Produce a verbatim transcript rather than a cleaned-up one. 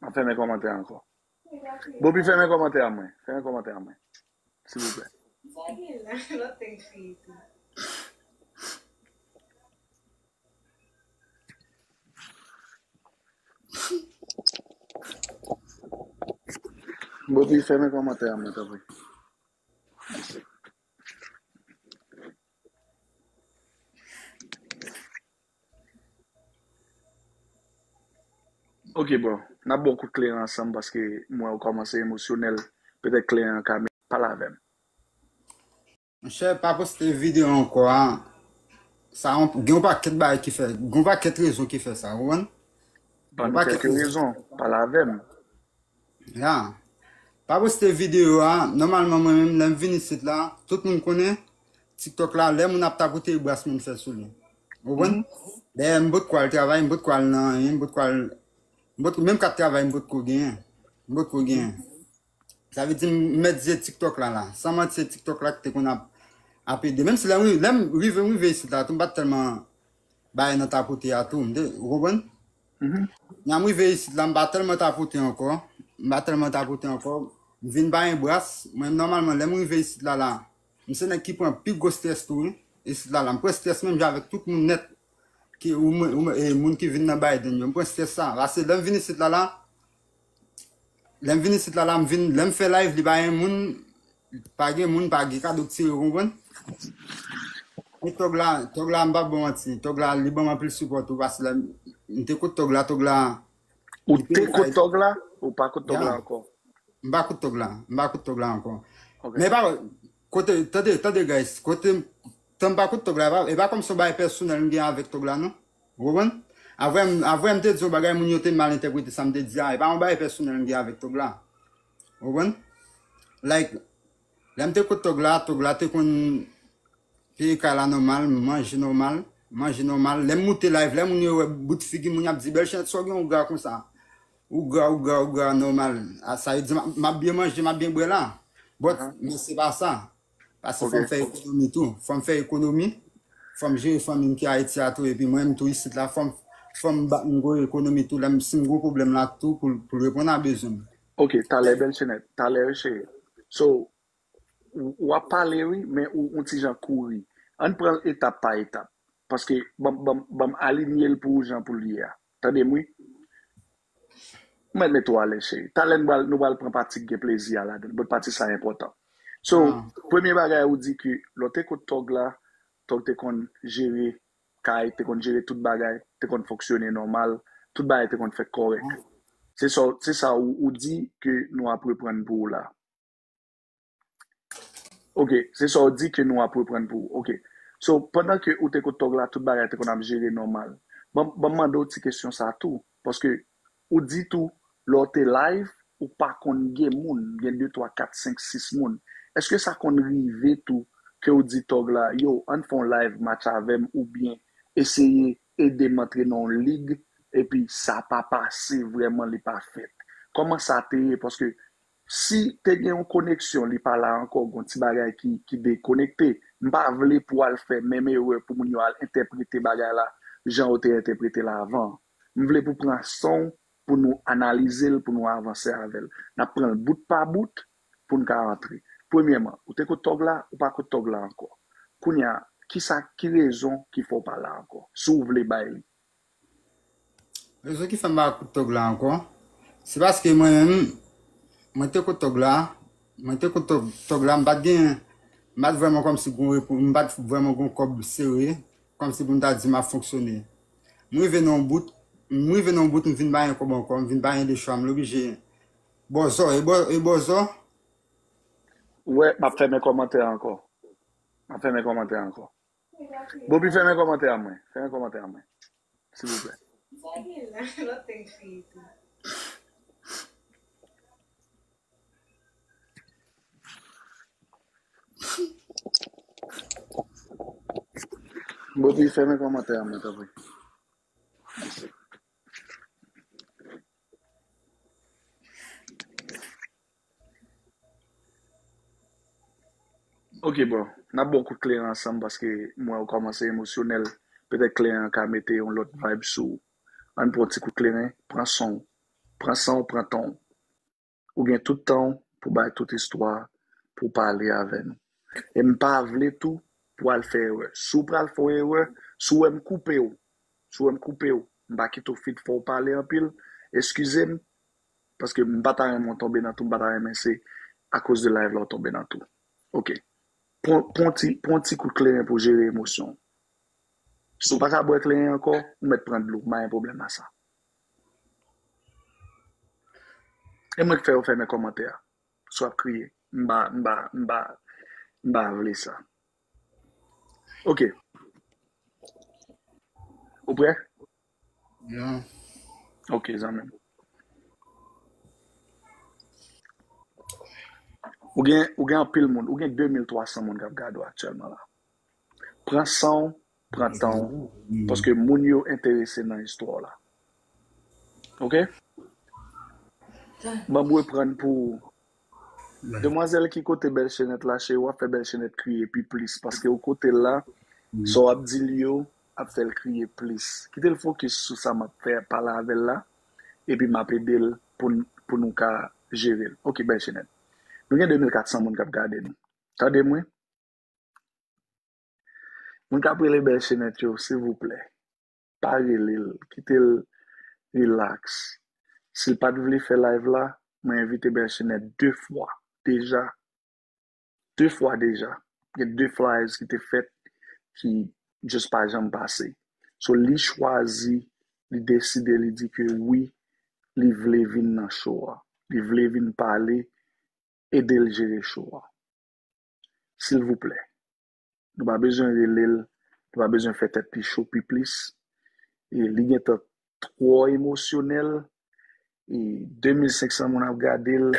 M ap fèmen kòmantè ankò. Bopi, fèmen kòmantè a mwen. Fèmen kòmantè a mwen. Silvouplè. Sa gen la, lòt nèg fini tou. Bopi, fèmen kòmantè a mwen, tanpri. Ok, bon. N ap ba w kout kleren ansanm paske m wè w kòmanse emosyonèl. Petèt kleren an ka men. Pale avè m. Monchè, pa poste videyo ankò a. Sa yon, gen yon pakèt bagay ki fè, gen yon pakèt rezon ki fè sa, ou konprann? Ban nou kèk rezon. Pale avè m. Ya. Pa poste videyo a. Nòmalman, mwen menm, lè m vin isit la, tout moun konnen TikTok la, lè moun ap tapote, e bras moun fè sou li. Ou konprann? Dayè, m potko al travay, m potko al nan anyen, m potko al, m potko, menm kat travay, m potko genyen. M potko genyen. Sa vle di, m mèt se TikTok la, la. San manti, se TikTok la ki te konn ap, ap ede. Menm si lè m, lè m rive, m rive isit la, tou m pa t tèlman bay nan tapote a tou, m te, ou konprann? Nya m rive isit la, m pa tèlman tapote ankò. M pa tèlman tapote ankò. M vin bay yon bras. Mwen, nòmalman, lè m rive isit la, la, m se nèg ki pran pi gwo strès tou, wi. Isit la, la, m pran strès menm jan avèk tout moun nèt. Ki, ou, ou, e, moun ki vin nan Biden yo. M pran strès sa. Paske lè m vin isit la, la, lè m vin isit la, la, m vin, lè m fè live, li pa gen moun, pa gen moun, pa gen kado k tire, ou konprann? E tòg la, tòg la, m p ap ba w manti. Tòg la, li ban m anpil sipò tou, paske lè m te kot tòg la, tòg la. Ou te kot tòg la? Ou pa kot tòg la ankò? M pa kot tòg la. M pa kot tòg la ankò. Men pa, kote, tande, tande, guys, kote, tan m pa kot tòg la, e pa, e pa kòm se yon bagay pèsonèl m gen avèk tòg la, non. Ou konprann? Avè m, avè m te di yon bagay, moun yo te mal entèprete sa m te di a. E pa yon bagay pèsonèl m gen avèk tòg la. Ou konprann? Like, lè m te kot tòg la, tòg la te konn peye kay la nòmal, manje nòmal, manje nòmal. Lè m moute live, lè moun yo wè bout figi moun, y ap di, "Bèl Chenèt, sa w gen ou gra konsa?" Ou gra, ou gra, ou gra, nòmal. A, sa yo di, "M ap, m ap byen manje, m ap byen bwè la." But, men se pa sa. Paske fò m fè ekonomi tou. Fò m fè ekonomi. Fò m jere fanmi m ki Ayiti a tou. Epi mwen menm tou isit la, fò m, fò m ba, m gwo ekonomi tou. Lè m, si m gwo pwoblèm la tou, pou, pou reponn a bezwen m. Ok, talè, Bèl Chenèt, talè, cheri. So, w, w ap pale, wi, men ou, ou ti jan kouri. Ann pran etap pa etap. Paske, ban, ban, ban m alinye l pou ou jan pou l ye a. Tande m, wi. Mwen mete w alèz, cheri. Talè nou pral, nou pral pran pati k gen plezi a ladan l. But pati sa enpòtan. So, premye bagay ou di ke lè w te kot tòg la, tòg te konn jere kay, te konn jere tout bagay, te konn fonksyone nòmal, tout bagay te konn fèt kòrèk. Se sa, se sa ou, ou di ke nou ap reprann pou ou la. Ok, se sa w di ke nou ap reprann pou ou. Ok. So, pandan ke ou te kot tòg la, tout bagay te konn ap jere nòmal. Ban, ban m mande w ti kesyon sa tou, paske ou di tou, lè w te live, ou pa konn gen moun, gen de, twa, kat, senk, sis moun. Èske sa konn rive tou ke w di tòg la, "Yo, ann fè yon live match avè m," oubyen eseye ede m antre nan yon lig, epi sa pa pase vrèman, li pa fèt? Kòman sa te ye? Paske si te gen yon koneksyon, li pa la ankò, gen yon ti bagay ki, ki dekonekte. M pa vle pou w al fè menm erè pou moun yo al entèprete bagay la jan yo te entèprete l avan. M vle pou pran san w, pou nou analize l, pou nou avanse avè l. N ap pran l bout pa bout pou n ka antre. Premyèman, ou te kot tòg la, ou pa kot tòg la ankò. Kounye a, kisa, ki rezon ki fè w pa la ankò? Si w vle bay li. Rezon ki fè m pa kot tòg la ankò, se paske mwen menm, mwen te kot tòg la, mwen te kot tòg, tòg la, m pa t gen, m pa t vrèman kòmsi gon repo, m pa t vrèman gon kòb sere, kòmsi pou m ta di m ap fonksyone. M rive nan yon bout, m rive nan yon bout, m vin pa gen kòb ankò, m vin pa gen de chwa, m oblije bòzò, e bò, e bòzò. Ou wè, m ap fèmen kòmantè a ankò. M ap fèmen kòmantè a ankò. Bopi, fèmen kòmantè a mwen. Fèmen kòmantè a mwen. Silvouplè. Sa gen la, lòt nèg fini tou. Bopi, fèmen kòmantè a mwen, tanpri. Ok, bon, n ap ba w kout kleren ansanm paske m wè w kòmanse emosyonèl. Petèt kleren an ka mete yon lòt vibe sou ou. Ann pran yon ti kout kleren, pran san w. Pran san w, pran tan w. Ou gen tout tan w pou bay tout istwa, pou pale avè nou. E m pa vle tou pou al fè erè. Si w pral fè yon erè, si w wè m koupe w, si w wè m koupe w, m pa kite w fit fò w pale anpil, eskize m, paske m pa ta renmen w tonbe nan tou, m pa ta renmen se akoz de live la w tonbe nan tou. Ok. Pran pran ti, pran ti kout kleren pou jere emosyon w. Si w pa ka bwè kleren ankò, ou mèt pran dlo, m pa gen pwoblèm a sa. E mwen k fè yo fèmen kòmantè a. Si w ap kriye, m pa, m pa, m pa, m pa vle sa. Ok. Ou prè? Yeah. Ok, zanmi m. Ou gen, ou gen anpil moun, ou gen de mil twa san moun k ap gade w aktyèlman la. Pran san w, pran tan w, paske moun yo enterese nan istwa w la. Ok? Ban m reprann pou ou. Demwazèl ki kote Bèlchenèt la, cheri, w ap fè Bèlchenèt kriye pi plis, paske ou kote l la, sa w ap di l yo ap fè l kriye plis. Kite l fokis sou sa m ap fè, pale avè l la, epi m ap ede l pou n, pou nou ka jere l. Ok, Bèlchenèt. Nou gen de mil kat san moun k ap gade nou. Tande m wi. Moun k ap rele Bèlchenèt yo, silvouplè, pa rele l, kite l relax. Si l pa t vle fè live la, mwen envite Bèlchenèt de fwa deja. De fwa deja. Gen de flyers ki te fèt ki just pa janm pase. So, li chwazi, li deside, li di ke wi, li vle vin nan show a. Li vle vin pale, ede l jere show a. Silvouplè. Nou pa bezwen rele l, nou pa bezwen fè tèt li cho pi plis. E li gentan twò emosyonèl. E de mil senk san moun ap gade l.